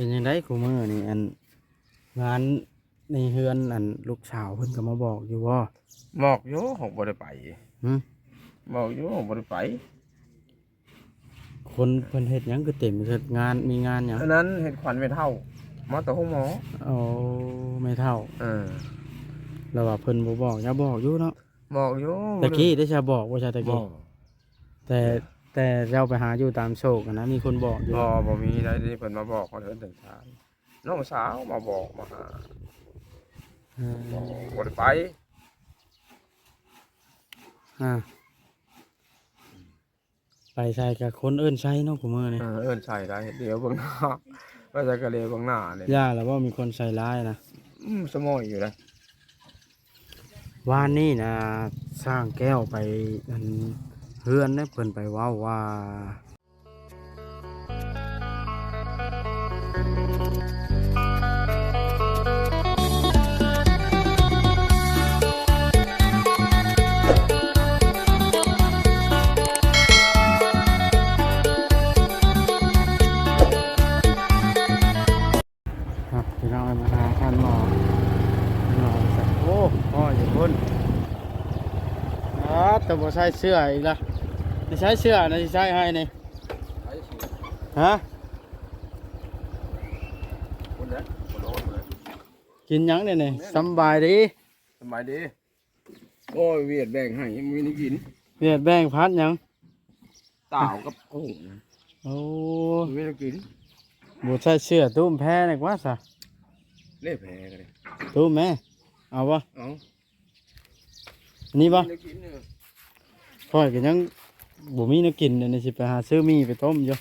ປັນຈັ່ງໃດຄູ່ມື້ນີ້ ອັນ ງານໃນເຮືອນ ອັນ ລູກສາວເພິ່ນກໍມາບອກຢູ່ບໍ່? ບອກຢູ່ ເຮົາບໍ່ໄດ້ໄປ. ຫື? ບອກຢູ່ ເຮົາບໍ່ໄດ້ໄປ. ຄົນເພິ່ນເຮັດຫຍັງຄືເຕັມ ເຮັດງານ ມີງານຫຍັງ? ອັນນັ້ນເຮັດຂວັນແມ່ເຖົ້າ ມາແຕ່ໂຮງໝໍ. ໂອ້ ແມ່ເຖົ້າ. ເອີ ແລ້ວວ່າເພິ່ນບໍ່ບອກ ຢ່າບອກຢູ່ເນາະ. ບອກຢູ່ ແຕ່ກີ້ໄດ້ຊະ ບອກບໍ່ຊະແຕ່ກີ້? ບໍ່ ແຕ່ ແຕ່ເຈົ້າໄປຫາຢູ່ຕາມໂສກຫັ້ນນະ ມີຄົນບອກຢູ່? ບໍ່ ບໍ່ມີໃດ ເພິ່ນມາບອກຮອດເຮືອນເຖິງຊານ ນ້ອງສາວມາບອກມາຫາ. ເອີ ບໍ່ໄດ້ໄປ. ອ່າ ໄປໃສກະຄົນເອີ້ນໃສ່ເນາະ ຄູ່ມື້ນີ້. ເອີ ເອີ້ນໃສ່ໄດ້ ດຽວເບິ່ງໜ້າ ໄປໃສກະດຽວເບິ່ງໜ້ານີ້. ຢ່າລະເວົ້າ ມີຄົນໃສ່ຮ້າຍນະ. ອືມ ສະໝອຍຢູ່ນະ. ວານນີ້ນະ ຊ່າງແກ້ວໄປ ອັນ ເຮືອນເດ້ ເພິ່ນໄປເວົ້າວ່າ ครับ พี่น้อง มาหาท่านหมอ ท่านหมอ โอ้ พ่ออยู่พุ่น อ่า แต่บ่ใส่เสื้ออีกละ สิใส่เสื้อนะ สิใส่ให้นี่ ฮะ กินหยังเนี่ยนี่ สำบายดี สำบายดี. ໂອ້ຍ ວຽດແບ່ງໃຫ້ ບໍ່ມີແນວກິນ. ວຽດແບ່ງຜັດຫຍັງ? ຕາວກັບຫຸ້ງ. ໂອ້ ບໍ່ມີແນວກິນ. ບໍ່ໃສ່ເສື້ອຕຸ້ມແພນກວ່າຊະ. ເລແພກໍໄດ້. ຕຸ້ມແມ ເອົາບໍ່? ເອົາ. ອັນນີ້ບໍ່? ມີແນວກິນເດີ. ຂ້ອຍກໍຍັງບໍ່ມີແນວກິນ ດຽວນີ້ຊິໄປຫາຊື້ໝີ່ໄປຕົ້ມຢູ່.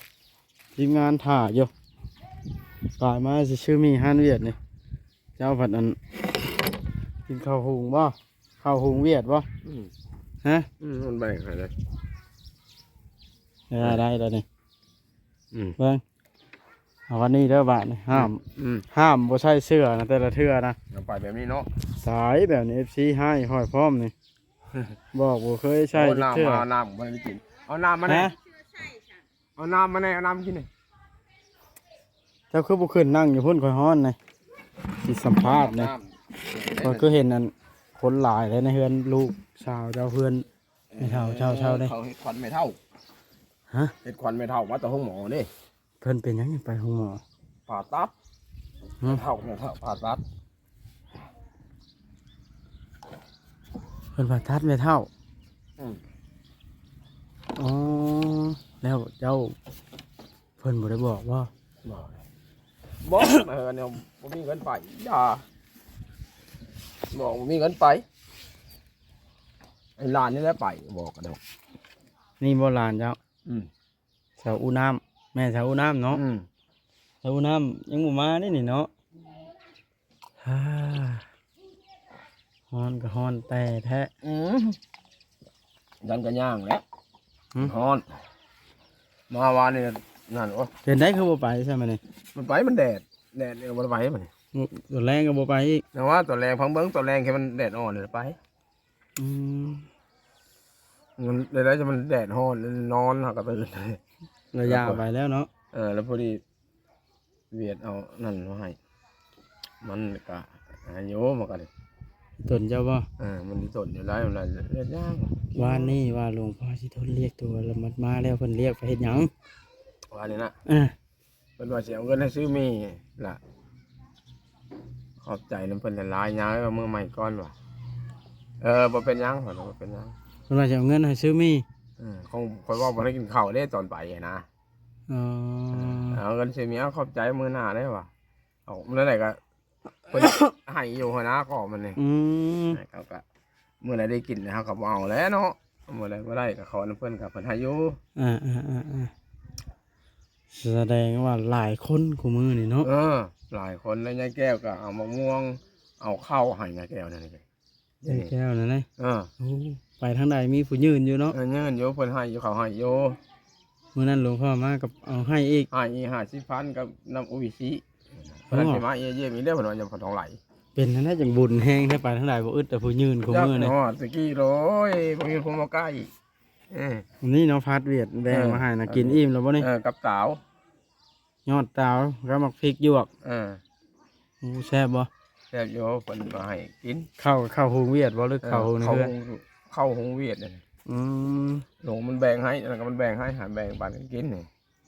ທີມງານຖ້າຢູ່ ກາຍມາຊິຊື້ໝີ່ຮ້ານຫວຽດນີ້ ເຈົ້າພັດອັນ ກິນເຂົ້າຫຸງບໍ່? ເຂົ້າຫຸງຫວຽດບໍ່? ອືມ ຮະ? ອືມ ມັນແບ່ງໃຫ້ເລີຍ. ເອີ ໄດ້ແລ້ວນີ້. ອືມ ເບິ່ງ ເອົາ ວັນນີ້ເດີບາດນີ້ ຫ້າມ ອືມ ຫ້າມບໍ່ໃສ່ເສື້ອນະ ແຕ່ລະເທື່ອນະ. ເອົາໄປແບບນີ້ເນາະ ຕາຍແບບນີ້ ເອັຟຊີຮ້າຍຂ້ອຍພ້ອມນີ້. ບອກບໍ່ເຄີຍໃສ່ຈັກເທື່ອ. ເອົານ້ຳມາ ເອົານ້ຳບໍ່ໄດ້ກິນ. ເອົານ້ຳມາແດ່ ຮະ? ເອົານ້ຳມາແດ່ ເອົານ້ຳກິນນີ້. ເຈົ້າຄືບໍ່ຂຶ້ນນັ່ງຢູ່ພຸ້ນ ຂ້ອຍຮ້ອນນະ ຊິສຳພາດນະ. ຂ້ອຍຄືເຫັນອັນ ຄົນຫຼາຍແທ້ໃນເຮືອນລູກສາວເຈົ້າ ເຮືອນແມ່ເຖົ້າເຈົ້າເຊົ່າເດ້. ເຂົາເຮັດຂວັນແມ່ເຖົ້າ. ຮະ? ເຮັດຂວັນແມ່ເຖົ້າມາແຕ່ໂຮງໝໍເດ້. ເພິ່ນເປັນຫຍັງຈັ່ງໄປໂຮງໝໍ? ຜ່າຕັດ. ຫື? ແມ່ເຖົ້າ ແມ່ເຖົ້າຜ່າຕັດ. ເພິ່ນຜ່າຕັດແມ່ເຖົ້າ. ອືມ. ອໍ ແລ້ວເຈົ້າ ເພິ່ນບໍ່ໄດ້ບອກບໍ່? ບໍ່ ບໍ່ ເອີ ແນວບໍ່ມີເງິນໄປ ຢ່າ ບອກບໍ່ມີເງິນໄປ. ໃຫ້ຫຼານນີ້ແຫຼະໄປ ບອກກັນເນາະ. ນີ້ບໍ່ຫຼານເຈົ້າ? ອືມ. ສາວອູນ້ຳ ແມ່ນສາວອູນ້ຳເນາະ. ອືມ. ສາວອູນ້ຳຍັງບໍ່ມາເດ້ນີ້ເນາະ. ຮ້ອນກໍຮ້ອນແຕ່ແທ້. ອືມ ຍັງກໍຍ່າງແຫຼະ. ຫື? ຮ້ອນ ມາວານນີ້ນັ້ນ. ໂອ້ຍ ເປັນໄດຄືບໍ່ໄປຊະມື້ນີ້? ມັນໄປ ມັນແດດ ແດດນີ້ກໍບໍ່ໄດ້ໄປມື້ນີ້. ຕອນແລງກໍບໍ່ໄປອີກ. ແຕ່ວ່າຕອນແລງ ພັງເບິ່ງຕອນແລງ ແຄ່ມັນແດດອ່ອນນີ້ໄປ. ອືມ ມັນໄດ້ ໄດ້ ມັນແດດຮ້ອນ ນອນ ເຮົາກໍຕື່ນ ລະຢ່າໄປແລ້ວເນາະ. ເອີ ແລ້ວພໍດີຫວຽດເອົານັ້ນມາໃຫ້ ມັນກະໃຫ້ຢູ່ ມັນກະໄດ້ຕົນເຈົ້າບໍ່? ເອີ ມັນຕົນຢູ່ໄດ້ ມັນເຮັດຫຍັງ. ວານນີ້ວ່າຫຼວງພໍ່ຊິທົນລຽກຕົວ ລະມາ ມາແລ້ວເພິ່ນລຽກໄປເຮັດຫຍັງ? ວານນີ້ນະ? ເອີ. ເພິ່ນວ່າຊິເອົາເງິນໃຫ້ຊື້ໝີ່ລະ ຂອບໃຈນຳເພິ່ນຫຼາຍໆ ຍ່າເອີຍ ເມືອໃໝ່ກ່ອນວ່າ. ເອີ ບໍ່ເປັນຫຍັງ ເພິ່ນວ່າບໍ່ເປັນຫຍັງ. ເພິ່ນວ່າຊິເອົາເງິນໃຫ້ຊື້ໝີ່. ເອີ ຂອງຂ້ອຍເວົ້າບໍ່ໄດ້ກິນເຂົ້າເດ້ຕອນໄປຫັ້ນນະ. ອໍ ເອີ ເອົາເງິນຊື້ໝີ່ ເອົາຂອບໃຈມື້ໜ້າເດ້ວ່າ. ເອົາ ມື້ໃດກໍ ເພິ່ນໃຫ້ຢູ່ຫັ້ນນະ ຂໍມັນນີ້. ອືມ ເຮົາກໍ ມື້ໃດໄດ້ກິນເຮົາກໍບໍ່ເອົາແຫຼະເນາະ ມື້ໃດບໍ່ໄດ້ກໍຂໍນຳເພິ່ນ ກໍເພິ່ນໃຫ້ຢູ່. ອ່າໆໆໆ ສະແດງວ່າຫຼາຍຄົນຄູ່ມື້ນີ້ເນາະ. ເອີ ຫຼາຍຄົນ ແລ້ວຍາຍແກ້ວກໍເອົາໝາກມ່ວງ ເອົາເຂົ້າໃຫ້ຍາຍແກ້ວນັ້ນ. ຍາຍແກ້ວນັ້ນນະ. ເອີ ໂອ້ ໄປທາງໃດມີຜູ້ຍື່ນຢູ່ເນາະ. ເອີ ຍື່ນຢູ່ ເພິ່ນໃຫ້ຢູ່ ເຂົາໃຫ້ຢູ່. ມື້ນັ້ນຫຼວງພໍ່ມາກໍເອົາໃຫ້ອີກ ໃຫ້ອີກຫ້າສິບພັນກັບນ້ຳໂອອິຊິ. ເພິ່ນຊິມາຢ້ຽມອີກເດ້ ເພິ່ນວ່າ ຍາມເພິ່ນທ້ອງໄຫຼ. ເປັນຈັ່ງໃດຈັ່ງບຸນແຮງແທ້ ໄປທາງໃດບໍ່ອຶດແຕ່ຜູ້ຍື່ນຄູ່ມື້ນີ້. ຮອດຕະກີ້ໂດຍ ຜູ້ຍື່ນຜູ້ມາໃກ້. ເອີ ນີ້ເນາະ ພັດຫວຽດແບ່ງມາໃຫ້ນະ. ເອີ ກິນອີ່ມແລ້ວບໍ່ນີ້? ເອີ ກັບຕາວ. ຍອດຕາວກັບໝາກພິກຫຍວກ. ເອີ ໂອ້ ແຊບບໍ່? ແຊບຢູ່ ເພິ່ນມາໃຫ້ກິນ. ເຂົ້າ ເຂົ້າໂຮງວຽດບໍ່ ຫຼື ເອີ ເຂົ້າໂຮງໃນເຮືອນ? ເຂົ້າໂຮງ ເຂົ້າໂຮງວຽດນັ້ນ. ອືມ ໂຮງມັນແບ່ງໃຫ້ ແລ້ວກໍມັນແບ່ງໃຫ້ ຫາແບ່ງປັນກັນກິນນີ້.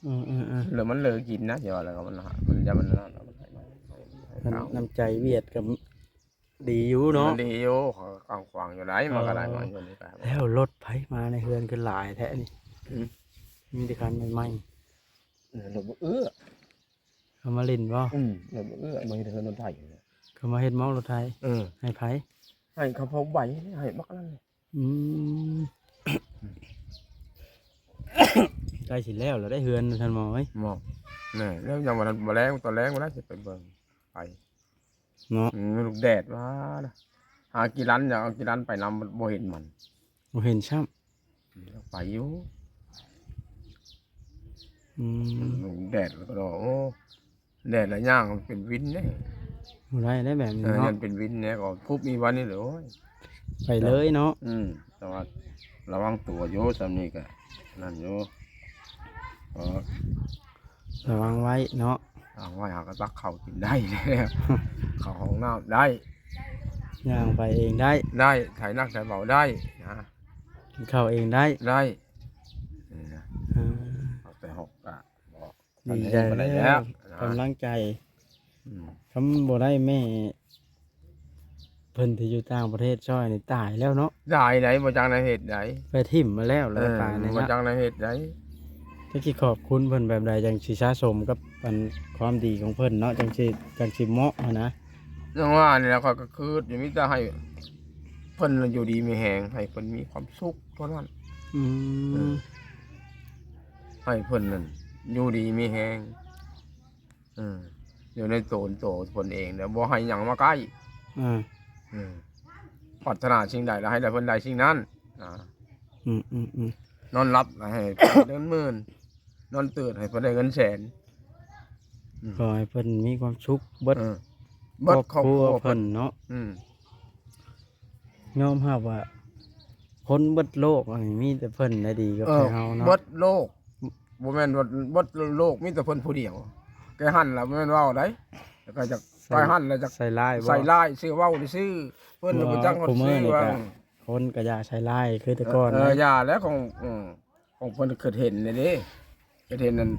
ອືມໆໆ ແລ້ວມັນເລີກິນນະ ຢ່າວ່າແລ້ວກໍມັນ ມັນ ຢ່າມັນນັ້ນ ມັນໃຫ້ ມັນ ນ້ຳໃຈວຽດກໍດີຢູ່ເນາະ. ມັນດີຢູ່ ເຂົາກວ້າງຂວາງຢູ່ໃດ໋ ມັນກໍໄດ້ ເອີ ມາຢູ່ນີ້ກໍ. ແລ້ວລົດໃຜມາໃນເຮືອນຄືຫຼາຍແທ້ນີ້? ຫືມ? ມີແຕ່ຄັນໃໝ່ໆ. ເອີ ລົດບໍ່ເອື້ອ. ເຂົາມາຫຼິ້ນບໍ່? ອືມ ລົດບໍ່ເອື້ອ ມາເຮັດເຮືອນລົດໄຖ. ເຂົາມາເຮັດໝໍ້ລົດໄຖ? ເອີ ໃຫ້ໃຜ? ໃຫ້ເຂົາເຜົາໃບ ໃຫ້ບັກນັ້ນ. ອືມ ໃກ້ຊິແລ້ວແລ້ວໄດ໋ເຮືອນ ທ່ານໝໍເອີຍ. ໝໍ ແນ່ ແລ້ວຍັງບໍ່ທັນ ບໍ່ແລງ ຕອນແລງພຸ້ນລະຊິໄປເບິ່ງ ໄປເນາະ. ອືມ ລູກແດດວ່າ ຫາກີ່ລັນ ຢາກເອົາກີ່ລັນໄປນຳ ບໍ່ເຫັນມັນ ບໍ່ເຫັນຊ້ຳ. ອືມ ໄປຢູ່. ອືມ ແດດກໍ ໂອ້ ແດດລະຍ່າງເປັນວິນເດ້. ບໍ່ໄດ້ໄດ໋ແບບນີ້ເນາະ. ເອີ ຢ້ານເປັນວິນແດ່ ກໍຄຸບອີກວັນນີ້ເລີຍ. ໂອ້ຍ ໄປເລີຍເນາະ. ອືມ ແຕ່ວ່າລະວັງຕົວຢູ່ ຊ່ຳນີ້ກໍນັ້ນຢູ່. ເອີ ລະວັງໄວ້ເນາະ. ລະວັງໄວ້ ຫາກໍຕັກເຂົ້າກິນໄດ້ແລ້ວ ເຂົ້າຫ້ອງນ້ຳໄດ້ ຍ່າງໄປເອງໄດ້ ໄດ້ ໄຖໜັກໄຖເບົາໄດ້ນະ. ກິນເຂົ້າເອງໄດ້ ໄດ້. ເອີ ເອີ ເອົາແຕ່ຫົກກະບໍ່ ດີໃຈແລ້ວ ກຳລັງໃຈ. ອືມ ຄັນບໍ່ໄດ້ແມ່ເພິ່ນທີ່ຢູ່ຕ່າງປະເທດຊ່ອຍນີ້ຕາຍແລ້ວເນາະ. ຕາຍໄດ໋ ບໍ່ຈັກແນວເຮັດໄດ໋ ໄປຖິ້ມມາແລ້ວ ແລ້ວກໍຕາຍ. ເອີ ບໍ່ຈັກແນວເຮັດໄດ໋. ຈັກຊິຂອບຄຸນເພິ່ນແບບໃດ ຈັ່ງຊິສະສົມກັບອັນຄວາມດີຂອງເພິ່ນເນາະ ຈັ່ງຊິ ຈັ່ງຊິເໝາະຫັ້ນນະ. ຈັ່ງວ່ານີ້ແຫຼະ ຂ້ອຍກໍຄິດຢູ່ ມີແຕ່ໃຫ້ເພິ່ນຢູ່ດີມີແຮງ ໃຫ້ເພິ່ນມີຄວາມສຸກເທົ່ານັ້ນ. ອືມ ເອີ ໃຫ້ເພິ່ນນັ້ນຢູ່ດີມີແຮງ ເອີ ຢູ່ໃນໂຕນໂຕເພິ່ນເອງ ແລ້ວບໍ່ໃຫ້ຫຍັງມາໃກ້. ເອີ ເອີ ປາດຖະໜາສິ່ງໃດ ແລ້ວໃຫ້ໄດ້ເພິ່ນໄດ້ສິ່ງນັ້ນນະ. ອືມໆໆ ນອນຫຼັບໃຫ້ເພິ່ນໄດ້ເງິນໝື່ນ ນອນຕື່ນໃຫ້ເພິ່ນໄດ້ເງິນແສນ. ອືມ ຂໍໃຫ້ເພິ່ນມີຄວາມສຸກເບິດ ເອີ ເບິດຄອບຄົວເພິ່ນເນາະ. ອືມ ຍອມຮັບວ່າຄົນເບິດໂລກນີ້ມີແຕ່ເພິ່ນໄດ້ດີກັບ ເອີ ເຮົາເນາະ ເບິດໂລກ. ບໍ່ແມ່ນວ່າເບິດໂລກມີແຕ່ເພິ່ນຜູ້ດຽວ. ແກຫັ້ນລະບໍ່ແມ່ນເວົ້າໄດ໋ ແລ້ວກໍຈະ ໃສ່ ໄປຫັ້ນລະຈະໃສ່ຮ້າຍບໍ່ ໃສ່ຮ້າຍຊື່ເວົ້າຊື່ ເພິ່ນບໍ່ຈັກຮອດຊື່ວ່າ ຄົນກໍຢ່າໃສ່ຮ້າຍຄືແຕ່ກ່ອນ. ເອີ ເອີ ນະ ຢ່າແລ້ວ ຂອງ ເອີ ຂອງເພິ່ນຄິດເຫັນເດ້ ຄິດເຫັນນັ້ນ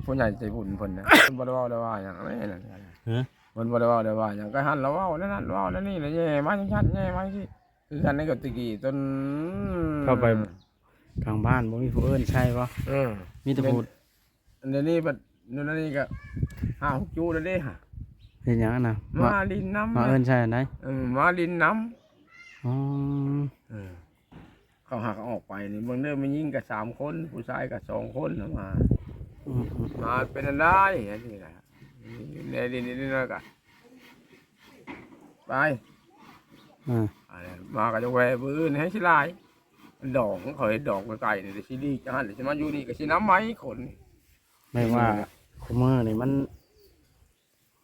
ຜູ້ໃຫຍ່ໃຈບຸນເພິ່ນນະ ເພິ່ນບໍ່ໄດ້ເວົ້າໄດ້ວ່າຫຍັງແນ່ນັ້ນ. ຮະ? ເພິ່ນບໍ່ໄດ້ເວົ້າໄດ້ວ່າຫຍັງ ກໍຫັ້ນລະເວົ້າແນວນັ້ນເວົ້າແນວນີ້ ລະແຍ່ມາຈັ່ງຊັ້ນແຍ່ມາຈັ່ງຊີ້. ຄືກັນໃນກັບແຕ່ກີ້ ຈົນເຂົ້າໄປ ກາງບ້ານບໍ່ມີຜູ້ເອີ້ນໃສ່ບໍ່? ເອີ ມີແຕ່ຜູ້ ດຽວນີ້ບັດ ດຽວນີ້ກໍຫ້າຫົກຈຸແລ້ວເດ້ຫະ. ເຮັດຫຍັງນະ? ມາ ມາຫຼິ້ນນຳ ມາເອີ້ນໃສ່ອັນໃດ? ເອີ ມາຫຼິ້ນນຳ. ອໍ ເອີ ເຂົາຫາກອອກໄປນີ້ ເບິ່ງເດີ ແມ່ຍິງກໍສາມຄົນ ຜູ້ຊາຍກໍສອງຄົນນະ ມາ. ອືມໆ ມາເປັນອັນໃດ ອັນນີ້ນະ ແນ່ດິນນິດໜ້ອຍກໍ ໄປ ອ່າ ອັນນັ້ນມາກໍຈະແວ່ມື້ອື່ນແຮ່ງຊິຫຼາຍ ດອກຂອງເຂົາເຮັດດອກໄກໆນີ້ ຊິຫຼີກຈາກຫັ້ນ ຊິມາຢູ່ນີ້ກໍຊິນຳໃໝ່ຄົນ. ແມ່ນວ່າຄູ່ມື້ນີ້ມັນ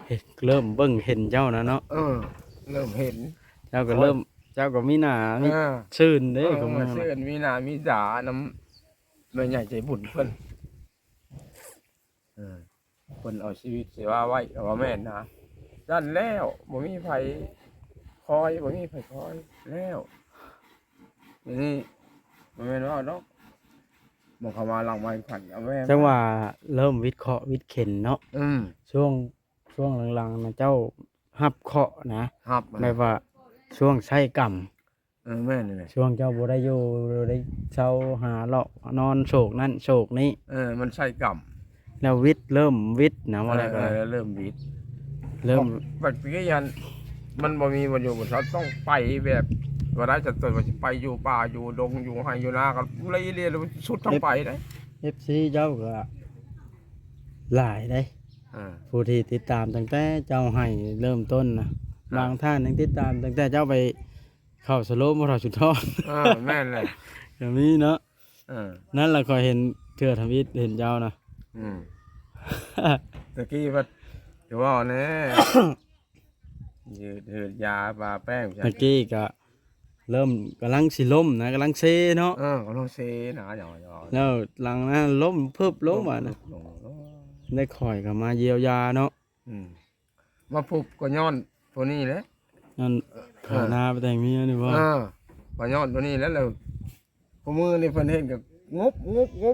ເອີ ເລີ່ມເບິ່ງເຫັນເຈົ້ານະເນາະ. ເອີ ເລີ່ມເຫັນ ເຈົ້າກໍເລີ່ມ ເຈົ້າກໍມີໜ້າມີ ເອີ ຊື່ນເດ້ ເອີ ຄູ່ມື້ ຊື່ນ ມີໜ້າມີຕານຳແມ່ໃຫຍ່ໃຈບຸນເພິ່ນ. ເອີ ເພິ່ນເອົາຊີວິດຊີວາໄວ້ ກໍວ່າແມ່ນນະ. ຊັ້ນແລ້ວ ບໍ່ມີໃຜຄອຍ ບໍ່ມີໃຜຄອຍແລ້ວ. ດຽວນີ້ບໍ່ແມ່ນເວົ້າດອກ ບໍ່ເຂົ້າມາຫຼັງໄມ້ຂວັນເອົາແມ່. ຈັ່ງວ່າເລີ່ມວິດເຄາະວິດເຂັນເນາະ. ອືມ ຊ່ວງ ຊ່ວງຫຼັງໆນະ ເຈົ້າຮັບເຄາະນະ ຮັບ ແບບວ່າຊ່ວງໃຊ້ກຳ. ເອີ ແມ່ນແຫຼະ ຊ່ວງເຈົ້າບໍ່ໄດ້ຢູ່ໄດ້ເຊົາ ຫາເລາະນອນໂສກນັ້ນໂສກນີ້. ເອີ ມັນໃຊ້ກຳ ແລ້ວວິດ ເລີ່ມວິດນະ ວ່າແລ້ວກໍ ເອີ ເລີ່ມວິດ ເລີ່ມ ບັດຕະກີ້ຫັ້ນ ມັນບໍ່ມີບ່ອນຢູ່ບ່ອນເຊົາ ຕ້ອງໄປແບບວ່າໄດ້ ຈະຕົນວ່າຊິໄປຢູ່ປ່າຢູ່ດົງ ຢູ່ໄຮ່ຢູ່ນາ ກໍເລີຍເລີຍສຸດທາງໄປເດ້. ເອັຟຊີເຈົ້າກໍຫຼາຍເດ້ ເອີ ຜູ້ທີ່ຕິດຕາມຕັ້ງແຕ່ເຈົ້າໄຮ່ເລີ່ມຕົ້ນນະ. ອ່າ ບາງທ່ານຍັງຕິດຕາມຕັ້ງແຕ່ເຈົ້າໄປ ເຂົ້າສະໂລມບໍ່ເທົ່າສຸນທອນ. ເອີ ແມ່ນແຫຼະ ກໍມີເນາະ. ເອີ ນັ້ນລະຂ້ອຍເຫັນເທື່ອທຳອິດເຫັນເຈົ້ານະ. ອືມ ຕະກີ້ວ່າຈະເວົ້າແນ່ ຢືດເຫີດຢາປາແປ້ງ ຕະກີ້ກະເລີ່ມກຳລັງຊິລົ້ມນະ ກຳລັງເຊເນາະ. ເອີ ກຳລັງເຊນະ ແລ້ວຫຼັງນັ້ນລົ້ມເພີບລົງບາດນະ. ລົງ ລົງ ໄດ້ຂ້ອຍກໍມາຢຽວຢາເນາະ. ອືມ ມາພົບກໍຍ້ອນໂຕນີ້ແຫຼະ ຍ້ອນ ເອີ ຂ້າໜ້າໄປແຕ່ງເມຍນີ້ບໍ່? ເອີ ກໍຍ້ອນໂຕນີ້ແຫຼະ ແລ້ວຄູ່ມື້ນີ້ເພິ່ນເຫັນກໍງົບ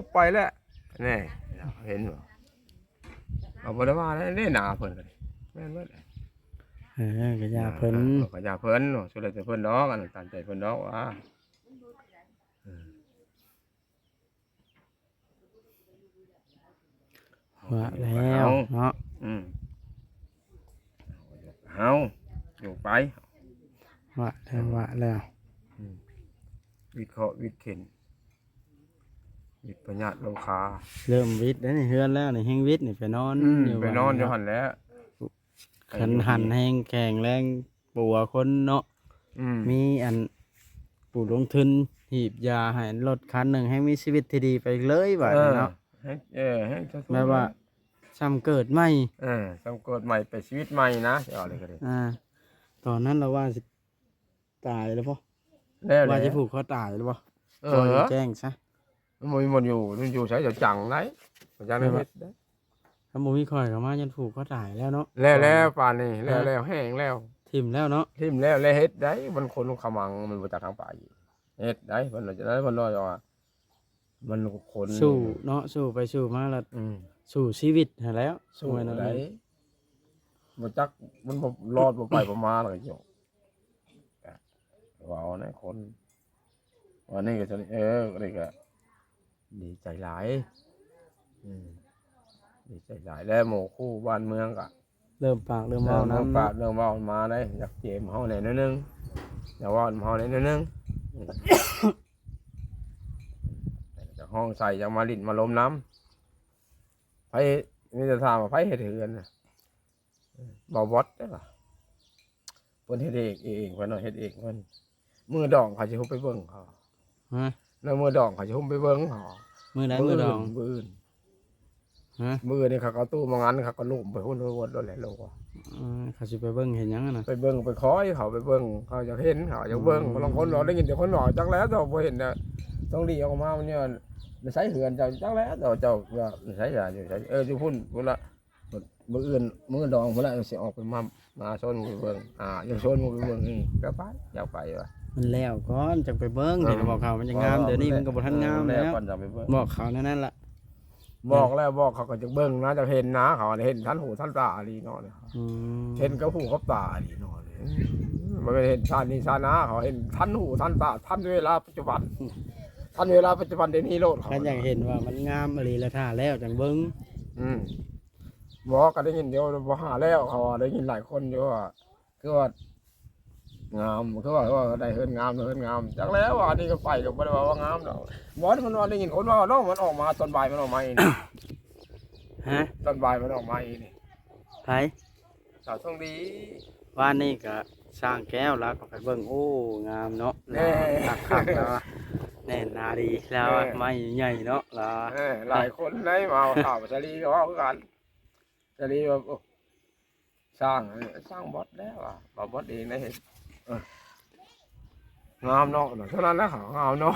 ໆໆໄປແລ້ວ ແນ່ ເຫັນບໍ່? ເອົາ ບໍ່ໄດ້ວ່າແລ້ວເດ້ ໜ້າເພິ່ນກໍດີ ແມ່ນເບິດແຫຼະ. ເອີ ກໍຢ່າເພິ່ນ ເອີ ກໍຢ່າເພິ່ນເນາະ ສຸດແລ້ວແຕ່ເພິ່ນດອກ ອັນນັ້ນຕາມໃຈເພິ່ນດອກວ່າ ເອີ. ວ່າແລ້ວເນາະ ອືມ ເຮົາຢູ່ໄປ ວ່າແລ້ວ ວ່າແລ້ວ ອືມ ວິດເຄາະວິດເຂັນ ວິດພະຍາດໂລຄາ ເລີ່ມວິດແລ້ວນີ້ ເຮືອນແລ້ວນີ້ ແຮ່ງວິດນີ້ ໄປນອນ ອືມ ຢູ່ ໄປນອນຢູ່ຫັ້ນແຫຼະ. ຄັນຫັນແຮງແຂງແຮງປົວຄົນເນາະ ອືມ ມີອັນຜູ້ລົງທຶນຮີບຢາໃຫ້ ລົດຄັນໜຶ່ງແຮ່ງມີຊີວິດທີ່ດີໄປເລີຍບາດນີ້ເນາະ ເອີ ເອີ ແບບວ່າຊ່ຳເກີດໃໝ່ ເອີ ຊ່ຳເກີດໃໝ່ ໄປຊີວິດໃໝ່ນະ ຊິເວົ້າແນວໃດກໍດີ ອ່າ ຕອນນັ້ນລາວວ່າຊິ ຕາຍແລ້ວບໍ່? ແລ້ວ ວ່າຊິຜູກຄໍຕາຍແລ້ວບໍ່? ເອີ ຂໍແຈ້ງຊະ ມັນບໍ່ມີບ່ອນຢູ່ ມັນຢູ່ໃສ ເຈົ້າຈັ່ງໄດ້ ເຈົ້າຈັ່ງໄດ້ເຮັດໄດ້ ຄັນບໍ່ມີຂ້ອຍເຂົ້າມາ ຢ້ານຜູກຄໍຕາຍແລ້ວເນາະ ແລ້ວ ແລ້ວປານນີ້ ແລ້ວ ແລ້ວແຫ້ງແລ້ວ ຖິ້ມແລ້ວເນາະ ຖິ້ມແລ້ວ ແລ້ວເຮັດໄດ້ ມັນຄົນຂະມັງ ມັນບໍ່ຈັກທາງໄປ ເຮັດໄດ້ ເພິ່ນວ່າຈັ່ງໃດ ເພິ່ນວ່າ ມັນຄົນ ສູ້ເນາະ ສູ້ໄປສູ້ມາລະ ອືມ ສູ້ຊີວິດຫັ້ນແຫຼ້ວ ສູ້ໄດ້ ບໍ່ຈັກ ມັນບໍ່ລອດ ບໍ່ໄປບໍ່ມາລະກໍຢູ່ ເວົ້ານະຄົນ ອັນນີ້ກໍ ເອີ ອັນນີ້ກໍດີໃຈຫຼາຍ ອືມ ດີໃຈຫຼາຍ ແລ້ວໝູ່ຄູ່ບ້ານເມືອງກໍ ເລີ່ມປາກເລີ່ມເວົ້ານຳ ເລີ່ມປາກເລີ່ມເວົ້າມາໄດ໋ ຢາກເຈມເຮົາແດ່ໜ້ອຍໜຶ່ງ ຢາກເວົ້ານຳເຮົາແດ່ໜ້ອຍໜຶ່ງ ຢາກຮ້ອງໃສ່ ຢາກມາຫຼິ້ນມາລົມນຳ ໃຜ ມີແຕ່ຖາມວ່າໃຜເຮັດເຮືອນນະ ບ່າວບອດເດ້ລະ ເພິ່ນເຮັດເອງ ເອງ ເພິ່ນເຮັດເອງເພິ່ນ ມື້ດອງເຂົາຊິຮຸບໄປເບິ່ງເຂົາ ຮະ ແລ້ວມື້ດອງເຂົາຊິຮຸບໄປເບິ່ງເຂົາ ມື້ໃດມື້ດອງ? ມື້ອື່ນ ຮະ ມື້ອື່ນນີ້ເຂົາກໍເອົາຕູ້ມາງັນ ເຂົາກໍລົມໄປພຸ້ນໄປວົນໂລດແຫຼະ ລົງວ່າ ເອີ ເຂົາຊິໄປເບິ່ງເຮັດຫຍັງຫັ້ນນະ? ໄປເບິ່ງໄປຄອຍເຂົາ ໄປເບິ່ງ ເຂົາຢາກເຫັນ ເຂົາຢາກເບິ່ງ ອືມ ບາງຄົນເວົ້າ ໄດ້ຍິນແຕ່ຄົນເວົ້າ ຈັກແລ້ວ ເຈົ້າບໍ່ເຫັນນະ ຕ້ອງດີອອກມາ ມັນຢູ່ໃນໃສເຮືອນເຈົ້າ ຈັກແລ້ວ ເຈົ້າ ເຈົ້າຢູ່ໃສ ເອີ ຢູ່ພຸ້ນ ພຸ້ນລະ ມື້ອື່ນ ມື້ດອງພຸ້ນລະ ຊິອອກໄປມາ ມາຊວນໝູ່ໄປເບິ່ງ ອ່າ ຢາກຊວນໝູ່ໄປເບິ່ງນີ້ ກໍໄປ ຢາກໄປວ່າ ມັນແລ້ວກ່ອນ ຈັ່ງໄປເບິ່ງ ເອີ ເຫັນບໍ່ເຂົາ ມັນຍັງງາມ ດຽວນີ້ມັນກໍບໍ່ທັນງາມແລ້ວ ເອີ ແລ້ວກ່ອນຈະໄປເບິ່ງ ບອກເຂົາແນວນັ້ນລະ ບອກແລ້ວ ບອກເຂົາກໍຈະເບິ່ງນະ ຈະເຫັນນະ ເຂົາເຫັນທັນຫູທັນຕາອີ່ຫຼີເນາະ ອືມ ເຫັນກັບຫູກັບຕາອີ່ຫຼີເນາະ ບໍ່ແມ່ນເຫັນຊາດນີ້ຊາດໜ້າ ເຂົາເຫັນທັນຫູທັນຕາ ທັນເວລາປັດຈຸບັນ ທັນເວລາປັດຈຸບັນດຽວນີ້ໂລດ ເຂົາ ຄັນຢາກເຫັນວ່າມັນງາມອີ່ຫຼີລະ ຖ້າແລ້ວຈັ່ງເບິ່ງ ອືມ ບໍ່ ກໍໄດ້ຍິນຢູ່ ບໍ່ຫາແລ້ວ ເຂົາວ່າໄດ້ຍິນຫຼາຍຄົນຢູ່ວ່າ ຄືວ່າງາມ ຄືວ່າ ຄືວ່າໄດ້ເຮືອນງາມ ເຮືອນງາມ ຈັກແລ້ວ ອັນນີ້ກໍໄປກໍບໍ່ໄດ້ວ່າ ວ່າງາມດອກ ບໍ່ ມັນວ່າໄດ້ຍິນຄົນເວົ້າເນາະ ມັນອອກມາຕອນບ່າຍ ມັນອອກມາອີກນີ້ ຮະ ຕອນບ່າຍມັນອອກມາອີກນີ້ ໃຜ? ສາວທອງດີ ວານນີ້ກໍຊ່າງແກ້ວລາວກໍໄປເບິ່ງ ໂອ້ ງາມເນາະ ແນ່ ລາວຄັກໆ ລາວວ່າ ແໜ້ນໜາດີ ລາວວ່າ ແນ່ ໄມ້ໃຫຍ່ເນາະ ລາວວ່າ ແນ່ ຫຼາຍຄົນໄດ້ມາ ສາວສາລີກໍເວົ້າຄືກັນ ສາລີວ່າ ໂອ້ ສ້າງ ສ້າງບອດແລ້ວວ່າ ບໍ່ບອດເອງໄດ້ເຮັດ ເອີ ງາມເນາະ ເທົ່ານັ້ນແຫຼະ ງາມເນາະ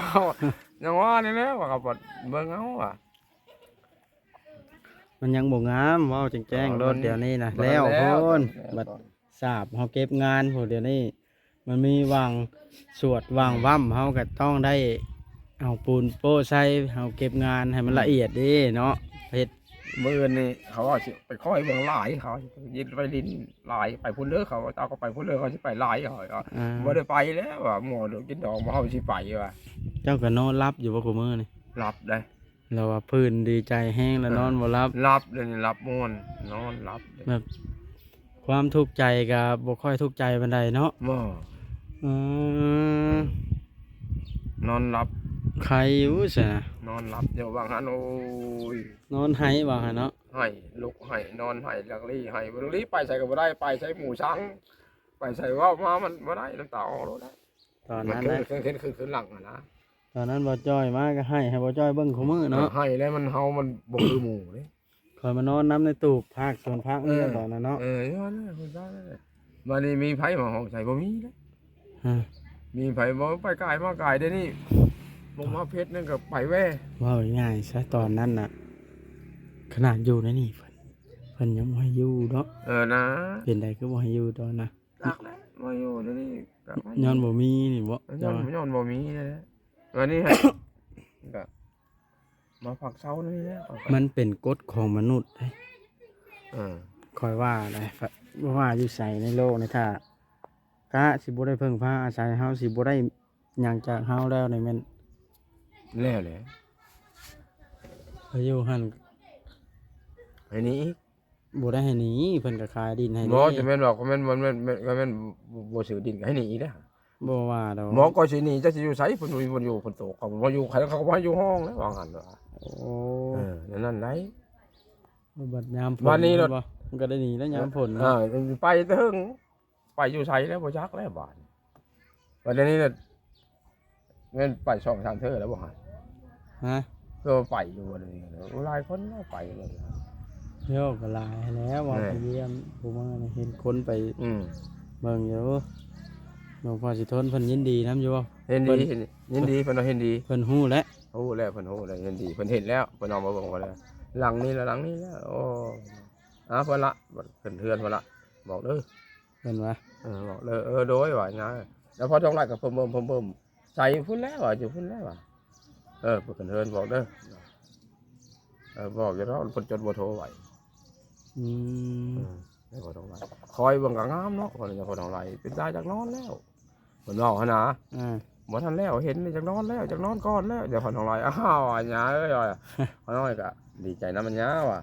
ຍັງວ່ານີ້ແຫຼະ ວ່າກໍບອດເບິ່ງເອົາວ່າ ມັນຍັງບໍ່ງາມ ເວົ້າແຈ້ງໆໂລດ ເອີ ມັນ ດຽວນີ້ນະ ແລ້ວພຸ້ນ ແລ້ວ ບັດສາບເຮົາເກັບງານພຸ້ນ ດຽວນີ້ ມັນມີຫວ່າງສວດຫວ່າງຫວ່ຳ ເຮົາກໍຕ້ອງໄດ້ເອົາປູນໂປ້ໃສ່ ເຮົາເກັບງານໃຫ້ມັນລະອຽດເດ້ເນາະ ເຮັດ ມື້ອື່ນນີ້ເຂົາວ່າຊິໄປຄອຍເບິ່ງຫຼາຍ ເຂົາຊິໄປຫຼິ້ນຫຼາຍ ໄປພຸ້ນເດີ ເຂົາເຈົ້າກໍໄປພຸ້ນເດີ ເຂົາຊິໄປຫຼາຍ ເຂົາກໍ ອ່າ ບໍ່ໄດ້ໄປແລ້ວວ່າ ໝໍເດີກິນດອງ ບໍ່ເຮົາຊິໄປວ່າ ເຈົ້າກໍນອນຫຼັບຢູ່ບໍ່ຄູ່ມື້ນີ້? ຫຼັບໄດ໋. ລາວວ່າຟື້ນດີໃຈແຮງລະ ເອີ ນອນບໍ່ຫຼັບ ຫຼັບເດ ຫຼັບມ່ວນ ນອນຫຼັບເດ ແບບຄວາມທຸກໃຈກໍບໍ່ຄ່ອຍທຸກໃຈປານໃດເນາະ ບໍ່ ເອີ ນອນຫຼັບ ໄຄຢູ່ຊະ ນອນຫຼັບຢູ່ວ່າງຫັ້ນ ໂອ້ຍ ນອນໄຫ້ວ່າຫັ້ນເນາະ ໄຫ້ ລຸກໄຫ້ ນອນໄຫ້ ຫຼັກລີ້ໄຫ້ ຫຼັກລີ້ໄປໃສກໍບໍ່ໄດ້ ໄປໃສໝູ່ຊັງ ໄປໃສເວົ້າມາມັນບໍ່ໄດ້ ນ້ຳຕາອອກໂລດ ຕອນນັ້ນນະ ຄື ຄື ຄື ຄືຫຼັງຫັ້ນນະ ຕອນນັ້ນບໍ່ຈ່ອຍມາກໍໃຫ້ ໃຫ້ບໍ່ຈ່ອຍເບິ່ງຄູ່ມື້ເນາະ ເອີ ໃຫ້ແລ້ວມັນ ເຮົາມັນບໍ່ຄືໝູ່ເດ້ ຂ້ອຍມານອນນຳໃນຕູບພາກສວນຜັກ ເອີ ນັ້ນຕອນນັ້ນເນາະ ເອີ ຢູ່ຫັ້ນແຫຼະ ຄືກັນນັ້ນແຫຼະ ບາດນີ້ມີໃຜມາຮ້ອງໃສ່ ບໍ່ມີເດ້ ຮະ ມີໃຜບໍ່ໄປກາຍມາກາຍ ດຽວນີ້ບໍ່ມາເພັດນັ້ນກໍໄປແວ່ ເວົ້າງ່າຍຊະ ຕອນນັ້ນນະ ຂະໜາດຢູ່ໃນນີ້ເພິ່ນ ເພິ່ນຍັງບໍ່ໃຫ້ຢູ່ເນາະ. ເອີນະ ເປັນໃດຄືບໍ່ໃຫ້ຢູ່ຕອນນະ? ຈັກແຫຼະ ບໍ່ຢູ່ດຽວນີ້ກໍ ຍ້ອນບໍ່ມີນີ້ບໍ? ເອີ ຍ້ອນ ຍ້ອນບໍ່ມີນີ້ແຫຼະ. ອັນນີ້ໃຫ້ ກໍມາພັກເຊົານີ້ແຫຼະ. ມັນເປັນກົດຂອງມະນຸດເດ້. ເອີ ຂ້ອຍວ່າໄດ໋ ບໍ່ວ່າຢູ່ໃສໃນໂລກນີ້ ຖ້າກະຊິບໍ່ໄດ້ເພິ່ງພາອາໄສ ເຮົາຊິບໍ່ໄດ້ຫຍັງຈາກເຮົາແລ້ວນີ້ແມ່ນ ແລ້ວແຫຼະ ໄປຢູ່ຫັ້ນ ໃຫ້ໜີອີກ. ບໍ່ໄດ້ໃຫ້ໜີ ເພິ່ນກໍຂາຍດິນໃຫ້. ບໍ່ ແຕ່ແມ່ນວ່າ ກໍແມ່ນ ບໍ່ແມ່ນ ແມ່ນ ກໍແມ່ນບໍ່ຊື້ດິນກໍໃຫ້ໜີອີກເດ້. ບໍ່ວ່າດອກ ບໍ່ ກໍຊິໜີ ຈັກຊິຢູ່ໃສ? ເພິ່ນບໍ່ມີບ່ອນຢູ່ ເພິ່ນໂຕ ເຂົາບໍ່ຢູ່ ໃຜເຂົາກໍບໍ່ໃຫ້ຢູ່ຫ້ອງແລ້ວ ວ່າຊັ້ນວ່າ. ໂອ້ ເອີ ແນວນັ້ນໄດ໋. ບັດຍາມຝົນ ບັດນີ້ລະ ມັນກໍໄດ້ໜີແລ້ວຍາມຝົນ. ເອີ ໄປແຕ່ເຫິງ ໄປຢູ່ໃສແລ້ວບໍ່ຈັກແລ້ວບາດນີ້. ບັດດຽວນີ້ລະ ແມ່ນໄປສອງສາມເທື່ອແລ້ວບໍ່ຫັ້ນ? ຮະ? ກໍໄປຢູ່ບັດນີ້ ໂອ້ ຫຼາຍຄົນແລ້ວໄປແລ້ວ. ໂຍ ກໍຫຼາຍແລ້ວ ເວົ້າ ແມ່ນ ໄປຢ້ຽມ ຜູ້ມາເຫັນຄົນໄປ ອືມ ເບິ່ງຢູ່. ຫຼວງພໍ່ສີທົນເພິ່ນຍິນດີນຳຢູ່ບໍ່? ເຫັນດີ ເພິ່ນ ເຫັນ ຍິນດີ ເພິ່ນວ່າເຫັນດີ. ເພິ່ນຮູ້ແລ້ວ ຮູ້ແລ້ວ ເພິ່ນຮູ້ແລ້ວ ເຫັນດີ ເພິ່ນເຫັນແລ້ວ ເພິ່ນເອົາມາເບິ່ງເພິ່ນແລ້ວ. ຫຼັງນີ້ລະ ຫຼັງນີ້ລະ ໂອ້ ອາ ເພິ່ນລະ ເພິ່ນເຮືອນເພິ່ນລະ ບອກເດີ ເພິ່ນວ່າ ເອີ ບອກເດີ ເອີ ໂດຍ ວ່າຫຍັງ. ແລ້ວພໍທອງໄຫຼກໍເພີ່ມເພີ່ມ ໃສ່ພຸ້ນແລ້ວວ່າ ຢູ່ພຸ້ນແລ້ວວ່າ. ເອີ ເພິ່ນເຮືອນບອກເດີ ເອີ ບອກຢູ່ດອກ ເພິ່ນຈົດເບີໂທໄວ້. ອືມ ເອີ ແລ້ວພໍທອງໄຫຼ ຄອຍເບິ່ງກໍງາມເນາະ ພໍທອງໄຫຼ ເປັນຕາຢາກນອນແລ້ວ ເພິ່ນເວົ້າຫັ້ນນະ. ອືມ ບໍ່ທັນແລ້ວ ເຫັນຢາກນອນແລ້ວ ຢາກນອນກ່ອນແລ້ວ. ດຽວພໍທອງໄຫຼ ອ້າວ ອັນຍາເອີຍ ພໍ່ນ້ອຍກໍດີໃຈນຳອັນຍາວ່າ.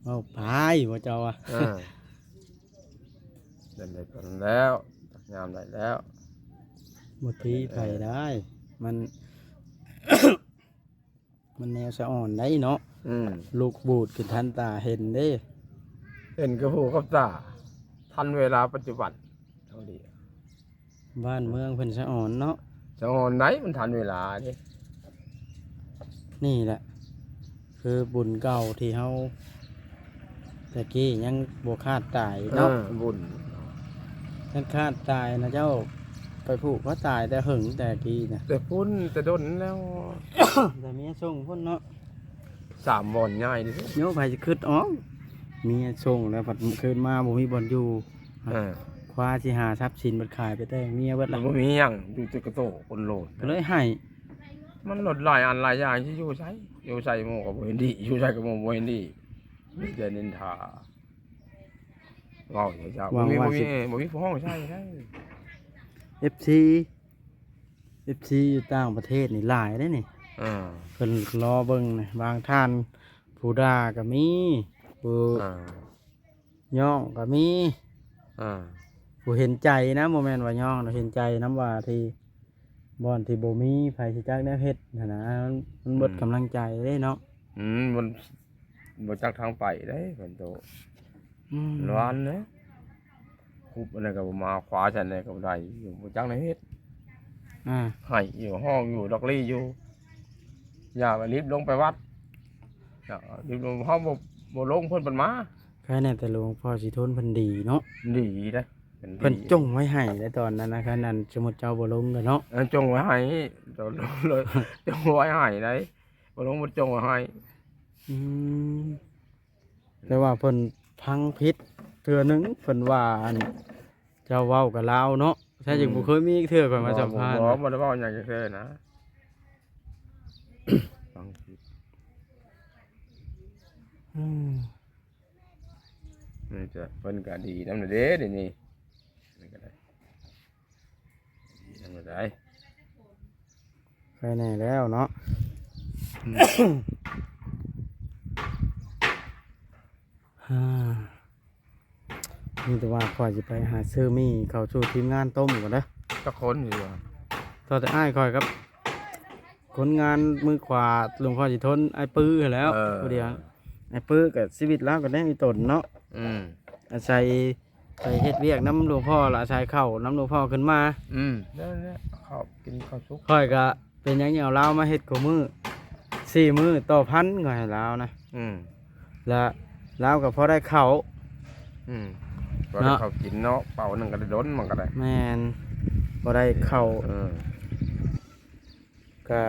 ເວົ້າໄປ ບໍ່ເຈົ້າວ່າ ເອີ ເປັນໄດ້ເພິ່ນແລ້ວ ຈັກຍາມໃດແລ້ວ ບໍ່ຕີໃຜໄດ້ ມັນ ມັນແນວສະອອນໄດ໋ເນາະ. ອືມ ລູກບູດຂຶ້ນທັນຕາເຫັນເດ້ ເຫັນກັບຫູກັບຕາ ທັນເວລາປັດຈຸບັນ. ບ້ານເມືອງເພິ່ນສະອອນເນາະ ສະອອນໃດ໋ ມັນທັນເວລາເດ້. ນີ້ແຫຼະ ຄືບຸນເກົ່າທີ່ເຮົາ ແຕ່ກີ້ຍັງບໍ່ຂາດຕາຍເນາະ. ເອີ ບຸນ ຄັນຂາດຕາຍນະ ເຈົ້າໄປຜູກເຂົາຕາຍແຕ່ເຫິງແຕ່ກີ້ນະ ແຕ່ພຸ້ນ ແຕ່ດົນແລ້ວ ແຕ່ເມຍສົ່ງພຸ້ນເນາະ. ສາມບ່ອນໃຫຍ່ເດ້ ໂຍ ໃຜຊິຄິດອອກ ເມຍສົ່ງແລ້ວ ບັດຄືນມາບໍ່ມີບ່ອນຢູ່. ເອີ ຄວ້າຊິຫາຊັບສິນ ບັດຂາຍໄປແຕ່ງເມຍເບິດລະ ບໍ່ມີຫຍັງ ຢູ່ແຕ່ກະໂຕຄົນໂລດ ກໍເລີຍໃຫ້. ມັນໂລດຫຼາຍອັນຫຼາຍຢ່າງ ຊິຢູ່ໃສ ຢູ່ໃສໝູ່ກໍບໍ່ເຫັນດີ ຢູ່ໃສກໍໝູ່ບໍ່ເຫັນດີ ມີແຕ່ນິນທາ ເວົ້າຢູ່ ຫວັງວ່າ ບໍ່ມີ ບໍ່ມີ ຊິ ບໍ່ມີຜູ້ຮ້ອງໃສ່ໃດ໋. ເອັຟຊີ ເອັຟຊີຢູ່ຕ່າງປະເທດນີ້ຫຼາຍເດ້ນີ້. ເອີ ເພິ່ນລໍເບິ່ງນະ ບາງທ່ານ ຜູ້ດ່າກໍມີ ຜູ້ ອ່າ ຍ້ອງກໍມີ ອ່າ ຜູ້ເຫັນໃຈນຳ ບໍ່ແມ່ນວ່າຍ້ອງດອກ ເຫັນໃຈນຳວ່າທີ່ ບ່ອນທີ່ບໍ່ມີໃຜຊິຈັກແນວເຮັດຫັ້ນນະ ມັນ ມັນເບິດ ອືມ ກຳລັງໃຈເດ້ເນາະ. ອືມ ມັນບໍ່ຈັກທາງໄປເດ້ເພິ່ນໂຕ. ອືມ ລະວັນເດ້ ຄຸບອັນນັ້ນກໍບໍ່ມາ ຄວ້າຊັ້ນໃດກໍບໍ່ໄດ້ ຢູ່ ບໍ່ຈັກແນວເຮັດ. ອ່າ ໄຫ້ຢູ່ ຮ້ອງຢູ່ ດອກລີ້ຢູ່ ຢ່າໄປລີບລົງໄປວັດ ຢ່າລີບລົງ ເຮົາບໍ່ ບໍ່ລົງເພິ່ນ ເພິ່ນມາ. ໃຄແນ່ແຕ່ຫຼວງພໍ່ສີທົນເພິ່ນດີເນາະ ດີເດ້ ເພິ່ນ ເພິ່ນ ເພິ່ນຈົງໄວ້ໃຫ້ໃນຕອນນັ້ນນະ ຄັນອັນສົມມຸດເຈົ້າບໍ່ລົງກໍເນາະ. ເອີ ຈົງໄວ້ໃຫ້ ເຈົ້າລົງເລີຍ ຈົງໄວ້ໃຫ້ໃດ໋ ບໍ່ລົງ ເພິ່ນຈົງໄວ້ໃຫ້. ອືມ ແຕ່ວ່າເພິ່ນຟັງຜິດເທື່ອໜຶ່ງ ເພິ່ນວ່າອັນເຈົ້າເວົ້າກັບລາວເນາະ ແທ້ຈິງ ອືມ ບໍ່ເຄີຍມີເທື່ອຂ້ອຍມາສຳພາດ. ບໍ່ ບໍ່ ບໍ່ໄດ້ເວົ້າຫຍັງຈັກເທື່ອນະ ຟັງຜິດ. ອືມ ນີ້ຈະ ເພິ່ນກໍດີນຳເດ້ ດຽວນີ້ ນີ້ກໍໄດ້ ດີນຳໄດ້ ໃຄແນ່ແລ້ວເນາະ. ອືມ ອ່າ ມີແຕ່ວ່າຂ້ອຍຊິໄປຫາຊື້ໝີ່ເຂົ້າສູ່ທີມງານຕົ້ມກ່ອນເດີ. ຈັກຄົນຢູ່? ເທົ່າແຕ່ອ້າຍຂ້ອຍກັບຄົນງານມືຂວາຫຼວງພໍ່ສີທົນ ອ້າຍປືຫັ້ນແຫຼ້ວ. ເອີ ຜູ້ດຽວ ອ້າຍປືກໍຊີວິດລາວກໍແນວອີ່ຕົນເນາະ. ອືມ ອາໄສໄປເຮັດວຽກນຳຫຼວງພໍ່ ລະອາໄສເຂົ້ານຳຫຼວງພໍ່ຂຶ້ນມາ. ອືມ ນັ້ນແຫຼະ ເຂົ້າກິນເຂົ້າສຸກ. ຂ້ອຍກໍ ເປັນຫຍັງຈັ່ງເອົາລາວມາເຮັດຄູ່ມື້ ສີ່ມື້ຕໍ່ພັນ ຂ້ອຍໃຫ້ລາວນະ. ອືມ ລະລາວກໍພໍໄດ້ເຂົ້າ. ອືມ ພໍໄດ້ເຂົ້າກິນເນາະ ເປົາໜຶ່ງກໍໄດ້ດົນ ມັນກໍໄດ້ ແມ່ນ ພໍໄດ້ເຂົ້າ. ເອີ ກໍ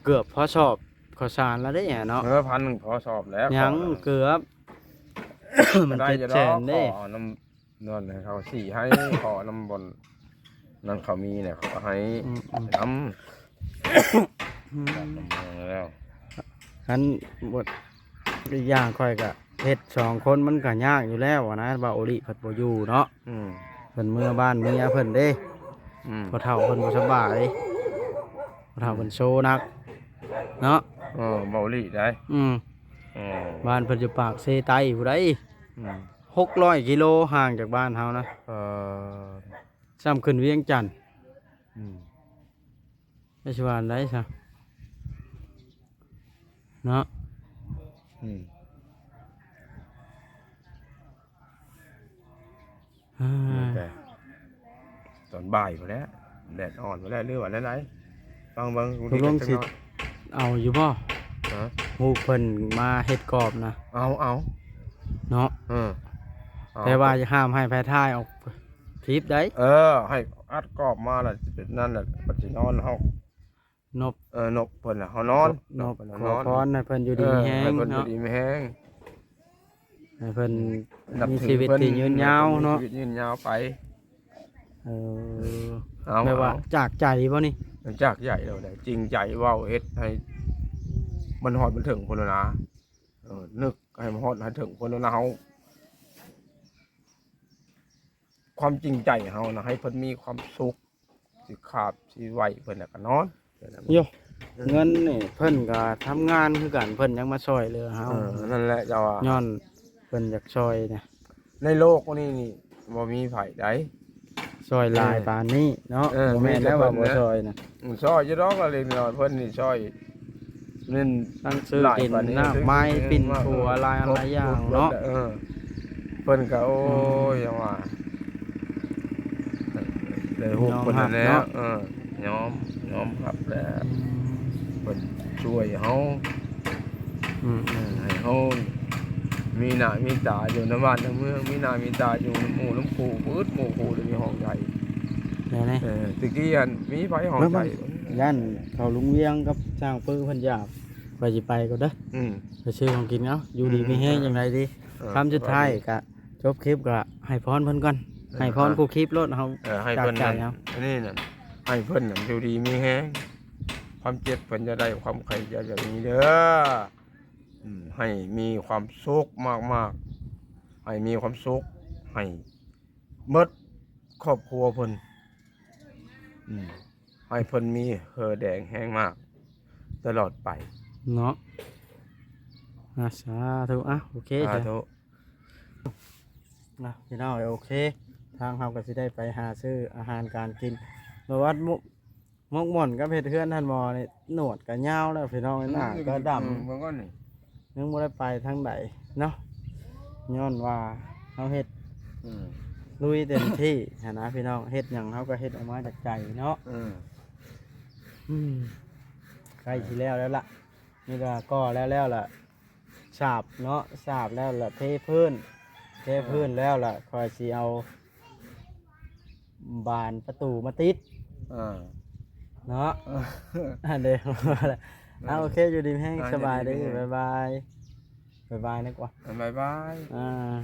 ເກືອບພໍຊອບ ເຂົ້າສານລະເດ້ເນາະ. ເອີ ພັນໜຶ່ງພໍສອບແລ້ວ ຍັງ ຂໍນະ ເກືອບ ມັນ ກໍໄດ້ຢູ່ດອກ ເຈັດແສນເດ້. ຂໍນຳນັ້ນໃຫ້ເຂົາສີໃຫ້ ຂໍນຳບ່ອນນັ້ນເຂົາມີແຫຼະ ເຂົາກໍໃຫ້ ອືມໆ ນຳ ອືມ ແລ້ວ ຄັນບໍ່ ອີກຢ່າງຂ້ອຍກໍເຮັດສອງຄົນມັນກໍຍາກຢູ່ແລ້ວນະ ບ່າວໂອລິເພິ່ນບໍ່ຢູ່ເນາະ. ອືມ ເພິ່ນເມືອບ້ານເມຍເພິ່ນເດ້. ອືມ ພໍ່ເຖົ້າເພິ່ນບໍ່ສະບາຍ ພໍ່ເຖົ້າເພິ່ນໂຊໜັກເນາະ. ເອີ ເວົ້າອີ່ຫຼີໄດ໋. ອືມ ເອີ ບ້ານເພິ່ນຢູ່ປາກເຊໃຕ້ພຸ້ນໃດ໋. ອືມ ຫົກຮ້ອຍກິໂລຫ່າງຈາກບ້ານເຮົານະ. ເອີ ສ່ຳຂຶ້ນວຽງຈັນ. ອືມ ແລ້ວຊິວ່າອັນໃດຊະເນາະ. ອືມ ອ່າ ແຕ່ຕອນບ່າຍພຸ້ນແຫຼະ ແດດອ່ອນພຸ້ນແຫຼະ ຫຼືວ່າແນວໃດ ຟັງເບິ່ງ. ຕົກລົງຊິເອົາຢູ່ບໍ່? ຮະ? ຮູບເພິ່ນມາເຮັດກອບນະ. ເອົາ ເອົາ ເນາະ. ເອີ ເອົາ ແຕ່ວ່າຢ່າຫ້າມໃຫ້ໃຜຖ່າຍອອກຄລິບໃດ໋. ເອີ ໃຫ້ອັດກອບມາລະ ຊິເປັນນັ້ນແຫຼະ ປະຕິນອນເຮົາ ນົບ ເອີ ນົບເພິ່ນລະເຮົານອນ ນົບ ນົບເພິ່ນລະ ຂໍ ນອນ ຂໍພອນໃຫ້ເພິ່ນຢູ່ດີ ເອີ ມີແຮງ ໃຫ້ເພິ່ນ ເນາະ ຢູ່ດີມີແຮງ ໃຫ້ເພິ່ນ ນັບຖືເພິ່ນ ມີຊີວິດທີ່ຍືນຍາວເນາະ ມີຊີວິດຍືນຍາວໄປ. ເອີ ເອົາ ແບບວ່າ ເອົາ ຈາກໃຈບໍ່ນີ້? ຈາກໃຈແລ້ວແຫຼະ ຈິງໃຈເວົ້າເຮັດໃຫ້ມັນຮອດມັນເຖິງພຸ້ນລະນະ. ເອີ ນຶກໃຫ້ມັນຮອດໃຫ້ເຖິງພຸ້ນລະນະ ເຮົາ ຄວາມຈິງໃຈເຮົານະ ໃຫ້ເພິ່ນມີຄວາມສຸກ ຊິຂາບຊິໄຫວ້ເພິ່ນແລ້ວກໍນອນ. ໂຍ ເງິນນີ້ເພິ່ນກໍທຳງານຄືກັນ ເພິ່ນຍັງມາຊ່ອຍເຫຼືອເຮົາ. ເອີ ນັ້ນແຫຼະເຈົ້າວ່າ ຍ້ອນເພິ່ນຢາກຊ່ອຍນະ ໃນໂລກນີ້ນີ້ບໍ່ມີໃຜໃດ ຊ່ອຍຫຼາຍ ເອີ ປານນີ້ເນາະ. ເອີ ບໍ່ແມ່ນແລ້ວວ່າບໍ່ຊ່ອຍນະ ອືມ ຊ່ອຍຢູ່ດອກລະເລັກນ້ອຍ ເພິ່ນນີ້ຊ່ອຍ ເງິນ ທັງຊື້ດິນ ຫຼາຍປານນີ້ ນ້ຳໄມ້ ເອີ ປິ່ນປົວ ເອີ ຫຼາຍອັນຫຼາຍຢ່າງເນາະ. ເອີ ເພິ່ນກໍ ໂອ້ຍ ອືມ ຈັ່ງວ່າ ໄດ້ຮູ້ເພິ່ນແລ້ວ ຍອມຮັບເນາະ. ເອີ ຍອມ ຍອມຮັບແລ້ວ ອືມ ເພິ່ນຊ່ວຍເຮົາ ອືມ ເອີ ໃຫ້ເຮົາມີໜ້າມີຕາຢູ່ນຳບ້ານນຳເມືອງ ມີໜ້າມີຕາຢູ່ນຳໝູ່ນຳຄູ່ ເບິດໝູ່ຄູ່ໄດ້ມີຫ້ອງໃຫຍ່ ແນວໃດ ເອີ ແຕ່ກີ້ຫັ້ນມີໃຜຫ້ອງໃຫຍ່ ຢ້ານເຂົາລຸງວຽງກັບຊ່າງປຶ້ເພິ່ນຢາກ ຂ້ອຍຊິໄປກ່ອນເດີ ອືມ ໄປຊື້ຂອງກິນເອົາ. ຢູ່ດີ ອືມ ມີແຮງ ອືມ ຈັ່ງໃດດີ ເອີ ຄຳສຸດທ້າຍ ສະບາຍດີ ກະຈົບຄລິບ ກະໃຫ້ພອນເພິ່ນກ່ອນ ເອີ ໃຫ້ພອນ ເອີ ຜູ້ຄລິບໂລດ ເຮົາ ເອີ ໃຫ້ເພິ່ນ ຈາກໃຈເຮົາ ອັນນີ້ນະ ໃຫ້ເພິ່ນຢູ່ດີມີແຮງ ຄວາມເຈັບເພິ່ນຢ່າໄດ້ ຄວາມໄຂ້ຢ່າ ຢ່າມີເດີ ອືມ ໃຫ້ມີຄວາມສຸກມາກໆ ໃຫ້ມີຄວາມສຸກ ໃຫ້ ໝົດຄອບຄົວເພິ່ນ ອືມ ໃຫ້ເພິ່ນມີເຫື່ອແດງແຮງມາກຕະຫຼອດໄປເນາະ. ອ່າ ສາທຸ ອ່າ ໂອເຄ ສາທຸ ນະ ພີ່ນ້ອງເອີຍ ໂອເຄ ທາງເຮົາກໍຊິໄດ້ໄປຫາຊື້ອາຫານການກິນ ເພາະວ່າ ໝົກໝ່ອນກັບເຮັດເຮືອນທ່ານໝໍນີ້ ໜວດກໍຍາວແລ້ວພີ່ນ້ອງເອີຍ ໜ້າກໍດຳ ເບິ່ງກ່ອນນີ້ ຍັງບໍ່ໄດ້ໄປທາງໃດເນາະ ຍ້ອນວ່າເຮົາເຮັດ ອືມ ລຸຍເຕັມທີ່ຫັ້ນນະພີ່ນ້ອງ ເຮັດຫຍັງເຮົາກໍເຮັດອອກມາຈາກໃຈເນາະ ອືມ ອືມ ໃກ້ຊິແລ້ວແລ້ວລະ ນີ້ລະກໍແລ້ວແລ້ວລະ ສາບເນາະ ສາບແລ້ວລະເທພື້ນ ເທພື້ນແລ້ວລະ ຂ້ອຍຊິເອົາບານປະຕູມາຕິດ ອ່າ ເນາະ ອ່າ ອັນເດ ອ່າ ໂອເຄ ຢູ່ດີມີແຮງ ອ່າ ສະບາຍດີ ຢູ່ດີມີແຮງ ບາຍບາຍ ບາຍບາຍນະກວ່າ ອ່າ ບາຍບາຍ ອ່າ.